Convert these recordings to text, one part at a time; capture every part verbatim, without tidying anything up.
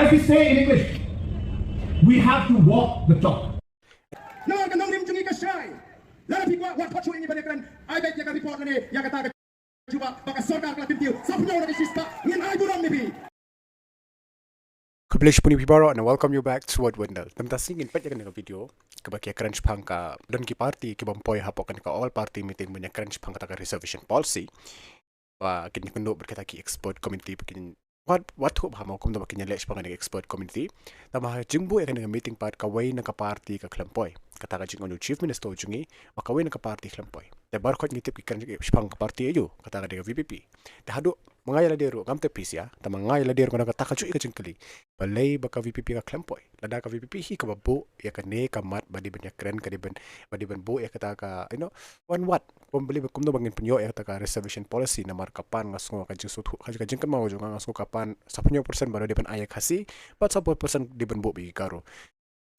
We say in English, we have to walk the talk. Namar ka nongrim jong ngi ka shai. Lada phi kwah wat thoh shuh ïa ngi ban ïakren, ai beit ïa ka report lane ïa kata ka jubab ba ka sorkar ka la kyntiew saphew na ka shispah. Ngin ai burom ïa phi. Khublei shibun ïa phi baroh and welcome you back to Word Window. Te mynta sngi ngin peit ïa kane ka video kaba ki ïakren shaphang ka don ki party kiba ym poi hapoh kane ka all party meeting ban ïakren shaphang kata ka reservation policy. Ba kin ïakynduh bad kita ki expert committee ba kin wat, wat thuh bha mo kumno ba kin ïaleh shaphang kane ka expert committee. Tangba ha jingbuh ïa kane ka meeting pat kawei na ka party ka khlem poi. Kata ka jingong u Chief Minister jong ngi ba kawei na ka party khlem poi. Te baroh khoit ngi tip ki kren shaphang ka party aïu, kata ka dei ka V P P. Te haduh ma nga ïa lade ruh ngam tip phi sha, tangba nga ïa lade ruh nga don kata kajuh ïa ka jingkylli. Balei ba ka V P P ka khlem poi? Lada ka V P P hi kaba buh ïa kane ka mat ba dei ban ïakren, ka dei ban, ba dei ban buh ïa kata ka, you know, wan wat. Kum balei ba kumno ba ngin pynïoh ïa kata ka reservation policy, namar ka pan nga sngew ka jingsngewthuh, ka jingkynmaw jong nga, nga sngew ka pan saphew percent ba dei ban ai ïa Khasi, bad saphew percent dei ban buh bad ki Garo.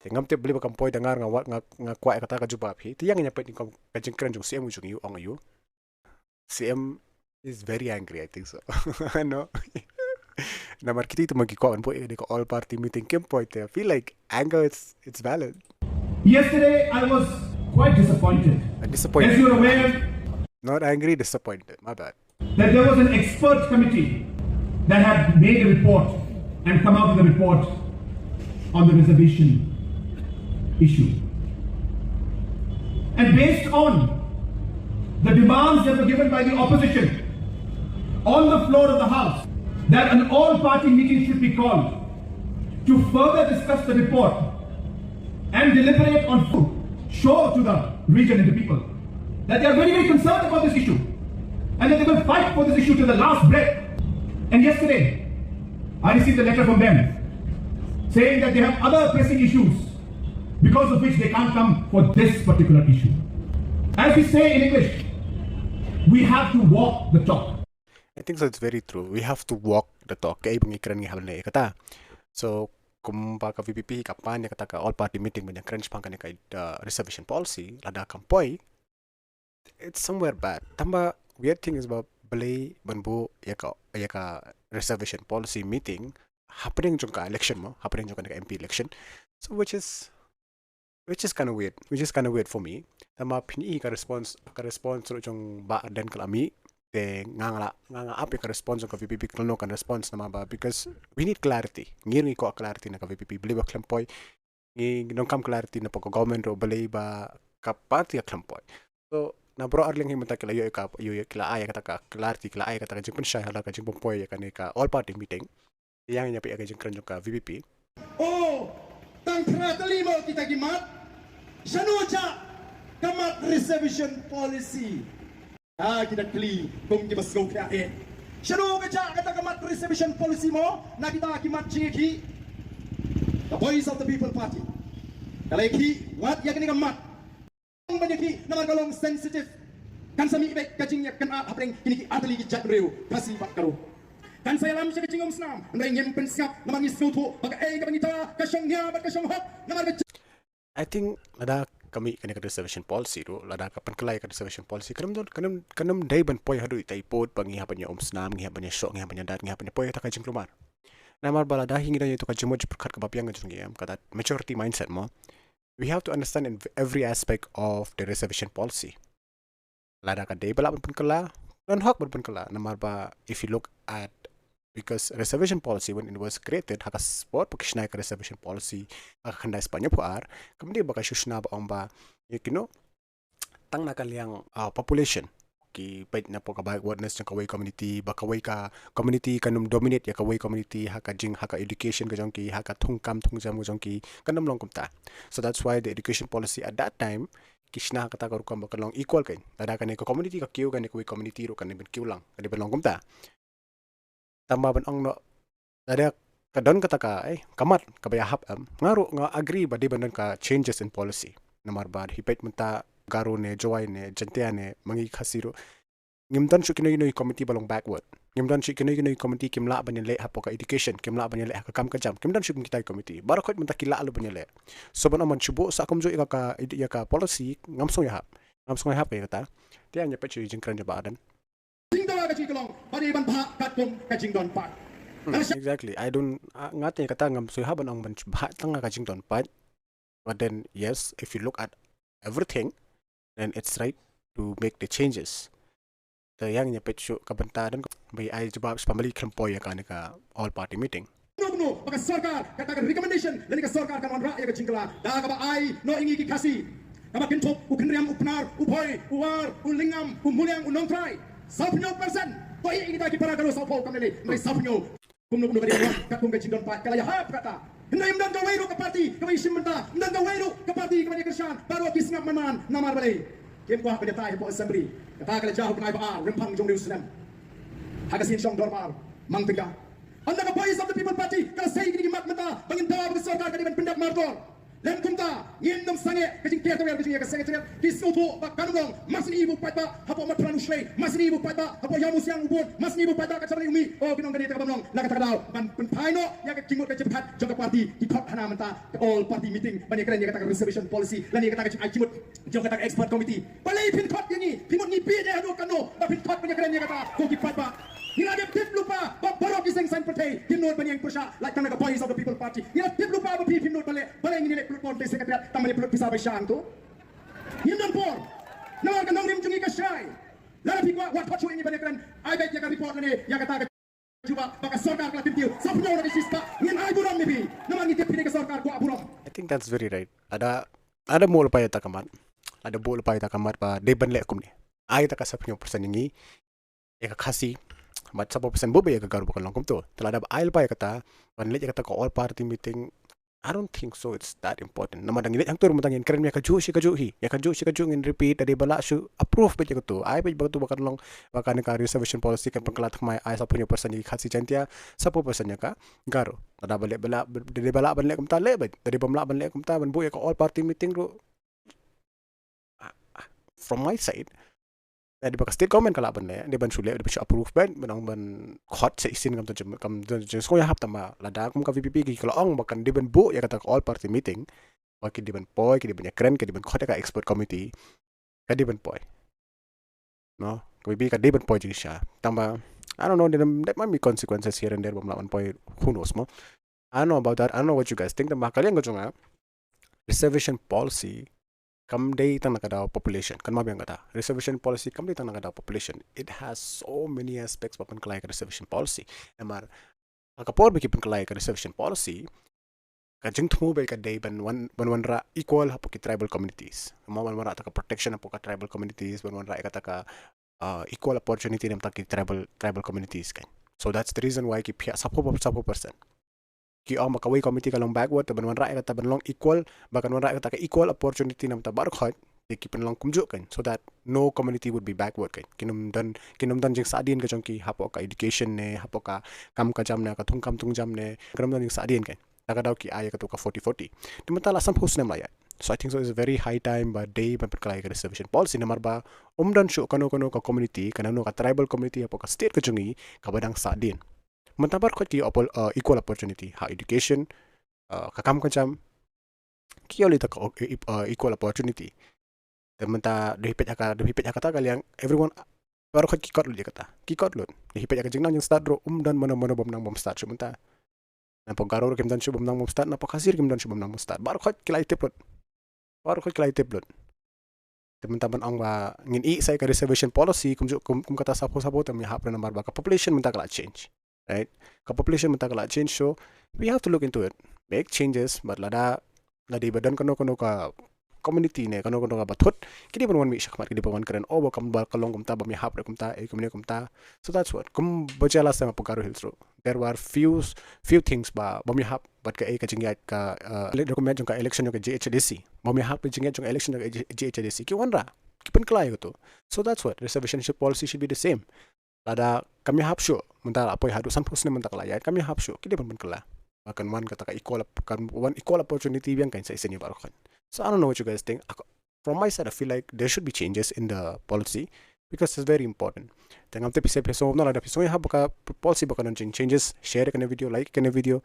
Te ngam tip balei ba kam poi, da nga nga wat, nga, nga kwah ïa kata ka jubab hi. Te ïa ngin ïa peit ïa ka jingkren jong u C M jong ngi, u ong aïu. C M is very angry, I think so. No. Namar kito kiba ki kwah ban buh ïa ka all party meeting kim poi te. I feel like anger, it's, it's valid. Yesterday I was quite disappointed. Uh, disappointed. As you're aware, not angry, disappointed. My bad. That there was an expert committee that had made a report and come out with a report on the reservation issue. And based on the demands that were given by the opposition on the floor of the House, that an all-party meeting should be called to further discuss the report and deliberate on food show to the region and the people that they are very, very concerned about this issue and that they will fight for this issue to the last breath. And yesterday, I received a letter from them saying that they have other pressing issues because of which they can't come for this particular issue. As we say in English, we have to walk the talk. I think so, it's very true. We have to walk the talk. Kaei ba ngi kren ngi hap ban leh ïa kata. So, kumba ka V P P ka pan ïa kata ka all party meeting ban ïakren shaphang kane ka, uh, reservation policy, lada kam poi, it's somewhere bad. Tangba weird thing is ba balei ban buh ïa ka, ïa ka reservation policy meeting hapdeng jong ka election mo, hapdeng jong ka M P election. So which is, which is kind of weird, which is kind of weird for me. Tangba phin ïohi ka response, ka response ruh jong Bah Ardent ka la mih. Te nga nga la, nga nga ap ïa ka response jong ka V P P, ka long ka response namar ba because we need clarity. Ngi ruh ngi kwah clarity na ka V P P, balei ba khlem poi. Ngi donkam clarity na pdeng ka government ruh balei ba ka party ka khlem poi. So na baroh arliang hi mynta ki la ïoh ïa ka, ïoh ïa, ki la ai ïa kata ka clarity, ki la ai ïa kata ka jingpynshai halor ka jingbym poi ïa kane ka all party meeting. Ïa ngin ïa peit ïa ka jingkren jong ka V P P. Oh, tang phra tylli mo kita ki mat. Shano ka mat reservation policy? Ah, kita kylli kum kiba sngewkhia eh. Shano ka jia kata ka mat reservation policy mo na kita ki mat jingïakhih? The Voice of the People Party ka la ïakhih wat ïa kane ka mat. Ban ïakhih namar ka long sensitive. Kan sa mih beit ka jingïakynad hapdeng kine ki artylli ki jaitbynriew Khasi bad Garo. Kan sa ïalam sha ka jingumsnam, hynrei ngim pynsngap namar ngi sngewthuh ba kaei kaba ngi ta ka shong nia bad ka shong hok. Namar ka I think lada ka mih kane ka reservation policy ruh, lada ka pynkylla ïa ka reservation policy, kan ym don, kan ym, kan ym dei ban poi haduh ita i pud ba ngi hap ban ïa umsnam, ngi hap ban ïa shoh, ngi hap ban ïa dat, ngi hap ban ïa poi ïa kata ka jingkulmar. Namar ba lada hi ngi don ïa kata ka jingmut jingpyrkhat kaba biang ka jong ngi, em, kata maturity mindset mo. We have to understand in every aspect of the reservation policy. Lada ka dei ba lah ban pynkylla, don hok ban pynkylla. Namar ba if you look at, because reservation policy when it was created, ha ka spot ba ki shna ïa ka reservation policy ha ka khyndai spah hynñiewphew ar, kam dei ba ka shu shna ba ong ba, you know, tang na ka liang, uh, population. Ki peit na pdeng ka backwardness jong kawei community, ba kawei ka community kan ym dominate ïa kawei community ha ka jing, ha ka education ka jong ki, ha ka thungkam thungjam ka jong ki, kan ym long kumta. So that's why the education policy at that time ki shna kata ka rukom ba kan long equal kein. Lada kane ka community ka kiew, kane kawei community ruh kan dei ban kiew lang, kan dei ban long kumta. Tangba ban ong noh, lada ka don kata ka, eh, ka mat kaba ïahap, em, nga ruh nga agree ba dei ban don ka changes in policy. Namar ba hi peit mynta Garo ne Jowai ne Jaintia ne ma ngi Khasi ruh, ngim don shuh kino kino ki committee ba long backward. Ngim don shuh kino kino ki committee kim lah ban ïaleh hapoh ka education, kim lah ban ïaleh ha ka kam ka jam. Ngim don shuh kum kita ki committee. Baroh khoit mynta ki lah lut ban ïaleh. So ban ong ban shu buh sah kumjuh ïa ka, ïa ka policy, ngam sngew ïahap. Ngam sngew ïahap ïa kata. Te ïa ngin ïa peit shuh ïa ka jingkren jong Bah Ardent. Jingdawa ka jingkylong ba dei ban bhah katkum ka jingdon pat. Exactly. I don't, ah, nga te kata ngam sngewbha ban ong ban bha tang ka jingdon paid. But then, yes, if you look at everything, then it's right to make the changes. Te ïa nga peit shuh ka bynta don ba ai jubab sha family khlem poi ïa kane ka all party meeting. Kumno kumno ba ka sorkar kata ka recommendation lane ka sorkar kan wanrah ïa ka jingkylla da kaba ai noh ïa ngi ki Khasi. Kaba kynthup u Khynriam, u Pnar, u Bhoi, u War, u Lyngngam, u Muliang, u Nongtrai. Sawphew percent. To ïa kita ki para Garo sawphew kam lei, hynrei sawphew. Kumno kumno ka dei ka wan katkum ka jingdon paid ka la ïahap kata. Hynrei ym don kawei ruh ka party kaba ïashim bynta, ym don kawei ruh ka party kaba ïakyrshan, baroh ki sngap man man. Namar balei? Kim kwah ban ïatai hapoh assembly. Kata ka la jia ha u bnai ba ar, rymphang jong u snem. Ha ka sien shong dorbar Mangtengga. Ynda ka Voice of the People Party ka la sei kine ki mat mynta ba ngin dawa ba ka sorkar ka dei ban pyndep mardor. Lem kumta ngin ym sangeh ka jingker tawiar ka jingïa ka secretariat. Ki sngewthuh ba kan ym long. Mar shen i ba u paidbah hapoh Matrang u Shlei, mar shen i ba u paidbah hapoh Ïawmusiang u bun, mar shen i ba u paidbah ka Jarai u mih. O, ki nongkynnoh, kaba ym long na kata ka daw ban pynphai noh ïa ka jingmut ka jingpyrkhat jong ka party. Ki khot hana mynta ka all party meeting ban ïakren ïa kata ka reservation policy lane ïa kata ka jingai jingmut jong kata ka expert committee. Balei phin khot ïa ngi? Phi mut ngi phi dei haduh katno ba phin khot ban ïakren ïa kata? Ko ki paidbah, ngi la dep tip lypa ba baroh ki seng saiñ pyrthei ki nud ban ïeng pyrshah, lait tang na ka Voice of the People Party. Ngi la tip lypa ba phi phim nud ban leh, balei ngin ïaleh pynlut bond te secretariat tang ban ïaleh pynlut pisa ba shang tu? Ngim don por. Namar ka nongrim jong ngi ka shai. Lada phi kwah wat khot shuh ïa ngi ban ïakren, ai beit ïa ka report lane ïa kata ka jubab ba ka sorkar ka la kyntiew. Sawphew na ka shispah ngin ai burom ïa phi. Namar ngi tip phi dei ka sorkar kwah burom. I think that's very right. Lada, lada buh lypa ïa kata ka mat, lada buh lypa ïa kata ka mat ba dei ban leh kumne, ai ïa kata ka sawphew percent ïa ngi, ïa ka Khasi, bad sawphew percent buh beit ïa ka Garo ba kan long kumto. Te lada ba ai lypa ïa kata ban leit ïa kata ka all party meeting, I don't think so it's that important. Namar da ngi leit hangto ruh mynta ngin kren ïa kajuh shi kajuh hi, ïa kajuh shi kajuh ngin repeat, da dei ba lah shuh approve beit ïa kato. Ai beit ba kato ba kan long, ba kane ka reservation policy kan pynkylla thymmai, ai sawphew percent ïa ki Khasi Jaiñtia, sawphew percent ïa ka Garo. Lada ba leh, ba lah, da dei ba lah ban leh kumta leh beit, da dei bym lah ban leh kumta ban buh ïa ka all party meeting ruh. Ah, ah, from my side, eh, dei ba ka state government ka lah ban leh, dei ban shu leh, dei ban shu approve beit, ban ong ban khot sa shisien kam ta jam, kam ta jam, sngewbha ïahap. Tangba lada kum ka V P P ki la ong ba kan dei ban buh ïa kata ka all party meeting, ba ki dei ban poi, ki dei ban ïakren, ki dei ban khot ïa ka expert committee, ka dei ban poi. No, ka V P P ka dei ban poi jingshisha. Tangba, I don't know, there, there might be consequences here and there, bym lah ban poi, who knows mo. I don't know about that, I don't know what you guys think, tangba ka liang ka jong nga, reservation policy kam dei tang na ka daw population, kynmaw biang kata. Reservation policy kam dei tang na ka daw population. It has so many aspects ba pynkylla ïa ka reservation policy. Namar ha ka por ba ki pynkylla ïa ka reservation policy, ka jingthmu beit ka dei ban wan, ban wanrah equal hapoh ki tribal communities. Namar ban wanrah kata ka protection hapoh ka tribal communities, ban wanrah ïa kata ka, uh, equal opportunity na bynta ki tribal, tribal communities kan. So that's the reason why ki phiah sawphew, sawphew percent. Ki ong ba kawei community ka long backward, te ban wanrah ïa kata ban long equal, ba kan wanrah ïa kata ka equal opportunity na bynta baroh khoit, te ki pynlong kumjuh kan, so that no community would be backward kan. Kin ym don, kin ym don jingsahdien ka jong ki hapoh ka education ne, hapoh ka kam ka jam ne, ka thung kam thung jam ne, kin ym don jingsahdien kan. Da ka daw ki ai ïa kato ka forty forty. Te mynta la sanphew snem la ïaid. So I think so it's a very high time ba dei ban pynkylla ïa ka reservation policy, namar ba ym don shuh kano kano ka community, kano kano ka tribal community hapoh ka state ka jong ngi kaba dang sahdien. Mynta baroh khoit ki oppor-, uh, equal opportunity ha education, uh, ka kam ka jam, ki ïoh leh ïa ka o-, e-, e-, uh, equal opportunity. Te mynta da phi peit ha ka, da phi peit ha kata ka liang, everyone, baroh khoit ki kot lut ïa kata, ki kot lut. Da phi peit ha ka jingnang jingstad ruh, ym don mano mano bym nang bym stad shuh mynta. Napoh Garo ruh kim don shuh bym nang bym stad, napoh Khasi ruh kim don shuh bym nang bym stad. Baroh khoit ki la ïa tip lut. Baroh khoit ki la ïa tip lut. Te mynta ban ong ba ngin ïeh sa ïa ka reservation policy kumjuh kum, kum kata sawphew sawphew, te ym ïahap, namar ba ka population mynta ka la change. Right? Ka population mynta ka la change, so we have to look into it. Make changes, bad lada, lada ba don kano kano ka community ne kano kano kaba thut, ki dei ban wan mih shakhmat, ki dei ban wan kren, oh, ba kam, ba ka long kumta, bym ïahap ruh kumta, eh, kumne kumta. So that's what. Kumba jia last time hapoh Garo Hills ruh, there were few, few things ba bym ïahap bad kaei ka jingïaid ka, uh, ele-, document jong ka election jong ka G H A D C. Bym ïahap ka jingïaid jong ka election jong ka G-, G H A D C. Ki wanrah, ki pynkylla ïa kato. So that's what. Reservation policy should be the same. Lada kam ïahap shuh, mynta la poi haduh sanphew snem mynta ka la ïaid, kam ïahap shuh, ki dei ban pynkylla. Ba kan wan kata ka equal op-, kan wan equal opportunity biang kan sa shisien ïa baroh khoit. So I don't know what you guys think. Ak-, from my side, I feel like there should be changes in the policy because it's very important. Te ngam tip phi sa phi sngew kumno, lada phi sngew ïahap ba ka policy ba kan don jing changes, share ïa kane video, like ïa kane video.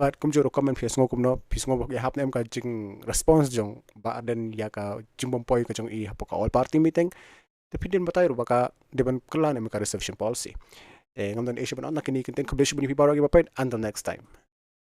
Bad kumjuh ruh comment phi sngew kumno, phi sngew ba ïahap ne em ka jing response jong Bah Ardent ïa ka jingbym poi ka jong i hapoh ka all party meeting. Te phi dei ban batai ruh ba ka dei ban kylla ne em ka reservation policy. Te ngam don ei shuh ban ong na kine ki kyntien. Khublei shibun ïa phi baroh kiba peit. Until next time.